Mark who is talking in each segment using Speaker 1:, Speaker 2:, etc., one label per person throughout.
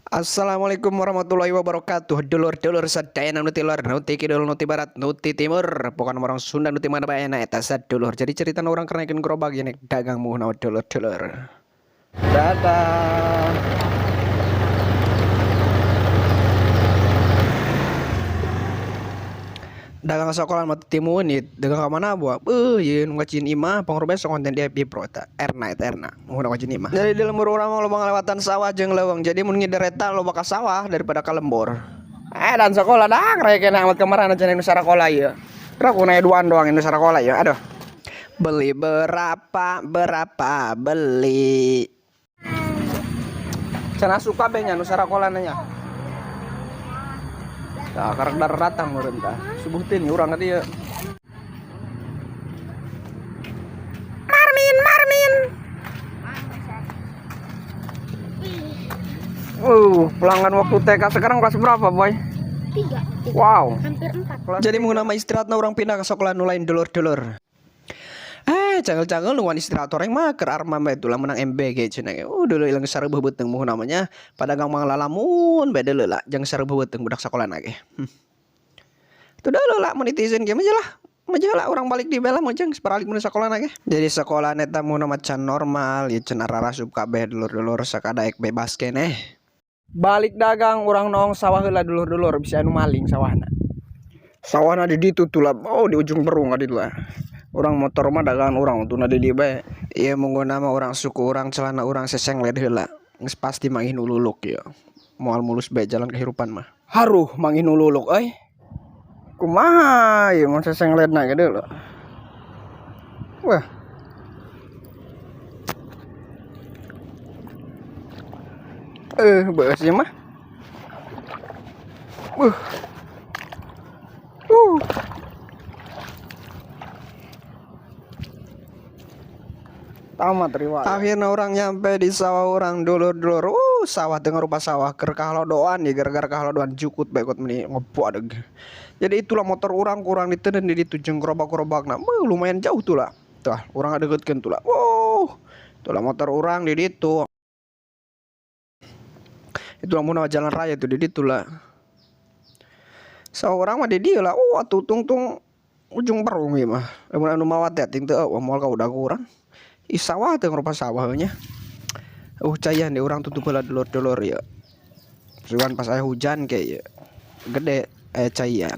Speaker 1: Assalamualaikum warahmatullahi wabarakatuh. Dulur-dulur sadayana nu ti lor, nu ti kidul, nu ti barat, nu ti timur. Pokokna urang Sunda nu ti mana bae na eta sadulur. Jadi cerita urang keur naikeun gerobak ieu dagang muhna dulur-dulur. Dadah. Dagang sekolah mah timun ieu dagang ka mana buah. Beuh ieu nu ngacieun imah pangrupa sok konten di FB Pro eta. Erna eta Erna nu ngacieun imah. Jadi di lembur urang mah loba ngalewatan sawah jeung leuweung. Jadi mun ngider eta loba ka sawah daripada ka lembur. Eh dan sekolah dang rek kena amat kemarin cenah nu sarakola ieu. Kira ku naya duaan doang nu sarakola ieu. Aduh. Beli berapa berapa beli. Cenah suka be nya nu sarakola nya. Tah karek dar datang meureun tah. Subuh teh urang ka dieu. Marmin, Marmin. Pelanggan waktu TK sekarang kelas berapa, Boy?
Speaker 2: 3.
Speaker 1: Wow.
Speaker 2: Hampir 4.
Speaker 1: Jadi mau nama istirahatna urang pindah ke sekolah nu lain dulur-dulur. Eh, cangel-cangel nungguan istirahat orang mah keur arma bae tulah menang MBG cenah ge. Dulu ilang sareueuh beuteung muhun namanya. Padagang mah lalamun bae deuleu lah jeung sareueuh beuteung budak sakola ge. Tuh deuleu lah mun netizen ge mah lah. Mah lah urang balik di bela mah jeung baralik mun sakola ge. Jadi sekolah eta mun can normal ieu can ararasup kabeh dulur-dulur sakadaek bebas keneh. Balik dagang urang noong sawah heula dulur-dulur bisa anu maling sawahna. Sawahna di ditu tuh lah, oh di ujung berung ka ditu lah. Urang motor mah dagangan urang untuna di dieu bae. Ieu mungguna mah urang suku urang celana urang sesenglet heula. Geus pasti manggih nu luluk ieu. Moal mulus bae jalan kehirupan mah. Haruh manggih nu luluk euy. Kumaha ieu mun sesengletna ge deuleu. Wah. Beus ieu mah. Beuh. Tamat riwayat. Akhirnya orang nyampe di sawah orang dulur-dulur. Sawah dengan rupa sawah keur kahalodoan ya gara-gara kahalodoan jukut bae kot meni ngebuadeg. Jadi itulah motor orang kurang ditenen di ditu jeung gerobak-gerobakna. Beuh, lumayan jauh tuh lah. Tah, urang ngadeuketkeun tuh lah. Wow. Itulah motor orang di ditu. Itulah mun jalan raya tuh di ditu lah. Sawah urang mah di dieu lah. Oh, atuh tungtung ujung berung ieu mah. Lamun anu mawa teh ting teu eueuh moal ka udah urang. Ih sawah teh rupa sawah nya. Cayan di urang tutup heula dulur-dulur ya. Sugan pas aya hujan kayak ya. Gede aya cayan.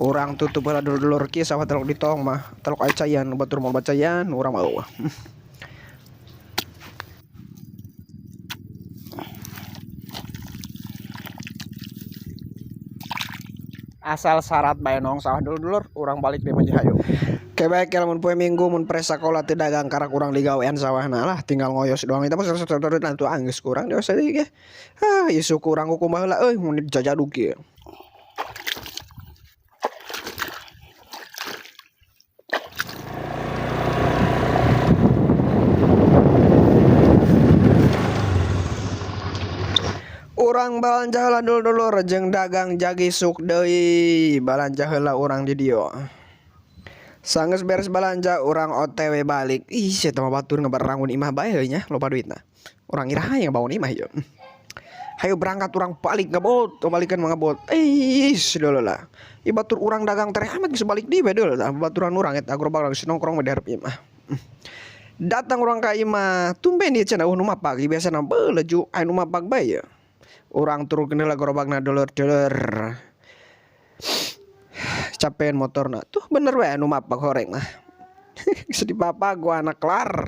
Speaker 1: Urang tutup heula dulur-dulur kieu sawah telok ditong mah. Telok aya cayan batur moal bacayan urang mah eueuh. Asal syarat bae nong sawah dulur-dulur urang balik di mah hayu. Ke bae ke lamun poe Minggu mun pre sakola teu dagang karak urang digawean sawahna lah tinggal ngoyos doang eta mah tuh anggeus kurang dewasa deui ge. Ah, ieu suku urang kumaha heula euy mun dijajaduk ieu. Urang balanja heula dulur-dulur jeung dagang jagi suk deui balanja heula urang di dieu. Sanggeus beres balanja urang OTW balik. Ih sia mah batur ngabarangun imah bae heuh nya loba duitna. Urang iraha yang bangun imah ieu. Hayu berangkat urang balik ngebot, balikan mah ngebot. Ih deuleu lah. Ieu batur urang dagang tereh amat geus balik deui bae deuleu tah baturan urang eta gerobak geus nongkrong we di hareup imah. Datang urang ka imah, tumben ieu cenah eueuh nu mapak biasana beuh leju aya nu mapak bae ieu. Urang turunkeun heula gerobakna dulur-dulur. Capean motorna. Tuh bener we anu mapak horeng mah. Geus dipapak gua anak kelar.